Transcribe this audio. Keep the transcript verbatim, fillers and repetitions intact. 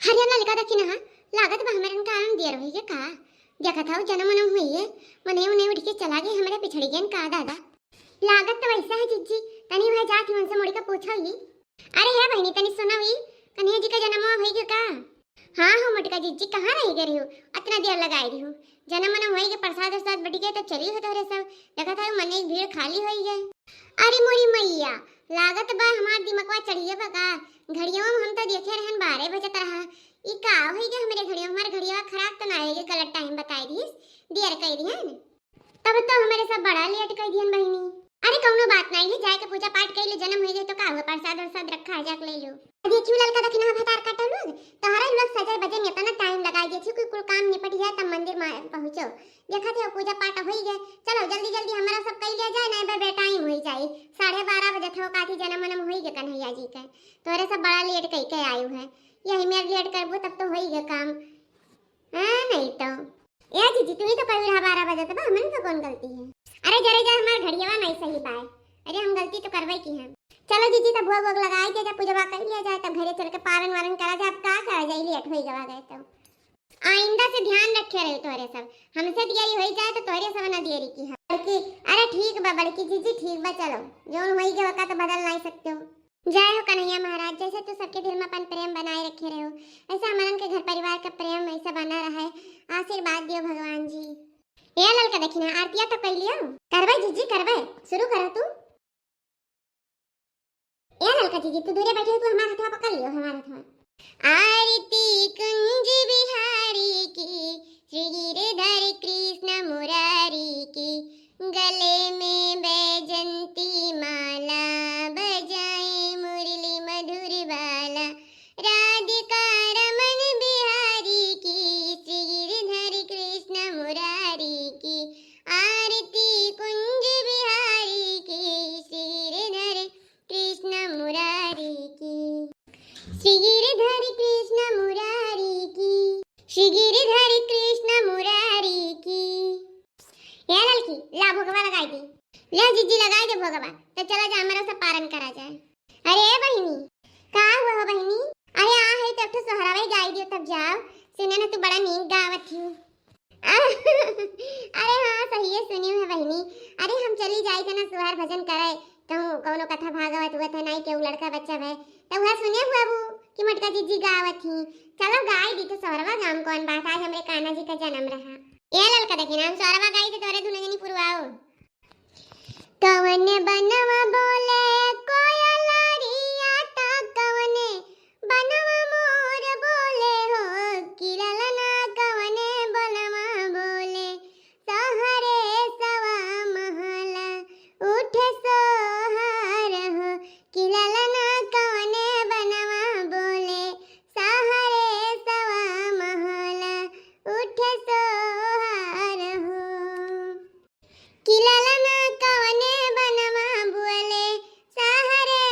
अरे ललका दखिनहा, लागत बा हमरन का आन देर होइगे का? देखत हौ जनम उनम होइगे, मने उन्हें उठ के चला गए, हमरे पिछड़ी गए का दादा। लागत तो वैसा है जिज्जी, तनी वह जात ही उनसे मुड़ के पूछो ही। अरे हे बहिनी, तनी सुनो ही, कन्हैया जी का जनमवा होइगे का? हाँ हो मोटका जिज्जी, कहाँ रहि गए रहिउ? अतना देर लगाए रहिउ। जनम उनम होइगे, प्रसाद उरसाद बटिगे, तब चली हो तोहरे सब। देखत हौ मने भीड़ खाली होइगे। अरे मोरी मैया, लागत बा हमार दिमगवा चढ़िए बा का? घड़ियवा में हम तो देखे रहन बारह बजत रहा। ई का होइगे हमरे घड़ियवा? हमार घड़ियवा खराब तो ना होइगे, गलत टाइम बताई दिहिस, देर कई दिहन। तब तो हमरे सब बड़ा लेट कई दिहन बहिनी। अरे कौनो बात नाहीं है, जाए के पूजा पाठ कई ले, जनम होइगे तो का हुआ, प्रसाद उरसाद रखा है, जाके ले लो। देखियो ललका दखिनहा भतार काटो लोग, तोहरा लोग सजे बजे में इतना टाइम लगाई देथिउ कि कुल काम निपट जाए तब मंदिर में पहुँचो। देखत हौ पूजा पाठ होइगे, चलो जल्दी जल्दी हमरा सब कई लिया जाए, नाहीं बे टाइम होई जाई, साढ़े बारह बजत हौ, काथी जनम वनम होइगे कन्हैया जी के, तोहरे सब बड़ा लेट कई के आयु है, यही में लेट करबू तब तो होइगे काम। हाँ, नाहीं तो। ए जिज्जी, तू ही तो कही रहा बारह बजत बा, हमन का कौन गलती है? अरे जरे जा, हमार घड़ियवा नाहीं सही बाय। अरे हम गलती तो करबे की है। चलो जिज्जी, तब भोग वोग लगाई के, जब पूजवा कर लिया जाए, तब घरे चल के पारन वारन करा जाए। अब का करा जाए, लेट होई गवा गए तो। आइंदा से ध्यान रखे रहे तोहरे सब, हमसे देरी होई जाए तो तोहरे सब ना देरी की है। बड़की, अरे ठीक बा बड़की जिज्जी, ठीक बा, चलो जौन होई गवा का तो बदल नाहीं सकते हो। जय हो कन्हैया महाराज, जैसे तू सबके दिल में अपन प्रेम बनाए रखे रहे हो, ऐसे हमरन के घर परिवार का प्रेम ऐसे बना रहे, आशीर्वाद दियो भगवान जी। ए ललका दखिनहा, आरतिया तो कई लियो। करबे जिज्जी, करबे, शुरू करो तू। ए ललका जिज्जी, तू दूरे बैठे हो, तू हमार हथवा पकड़ लियो, हमार हथवा। आरती कुंज बिहारी की, श्री गिरधर कृष्ण मुरारी की, गले में बैजंती माला, बजाए मुरली मधुर बाला, राधिका रमन बिहारी की, श्री गिरधर कृष्ण मुरारी की, आरती कुंज बिहारी की, श्री गिरधर कृष्ण मुरारी की, श्री गिरधर कृष्ण मुरारी की, श्री गिरधर कृष्ण मुरारी की। ए ललकी, ला भोगवा लगाई दे। ले जिज्जी लगाई दे भोगवा, तो चला जा हमरा सब पारन करा जाए। अरे ए बहिनी, का हुआ हो बहिनी? अरे आ है तो एक ठो सोहरावा गाई दियो तब जाओ, सुने ना तू बड़ा नीक गावत ही। अरे हाँ, सही है, सुनी है बहिनी। अरे हम चली जाई थे ना सोहर भजन करे, कहूँ कौनो कथा भागवत हुआ था नाहीं, केहू लड़का बच्चा भय, तो वह सुने हुआ वो कि मोटका जिज्जी गावत ही। चलो गाई दी तो सोहरवा, गाम कौन बात, आज हमरे कान्हा जी का जनम रहा। ए ललका दखिनहा, हम सोहरवा गाई तो तोरे दुनो जनी पुरवाओ। कवन बनवा बोले कोयलरिया, त कवन बनवा मोर बोले हो, कि ललना कवन बनवा बोले, सहरे सवा महला उठे सोहर हो, कि ललना कवन बनवा बोले, सहरे सवा महला उठे सोहर हो। कि ललना कवने बनवा बोले, सहरे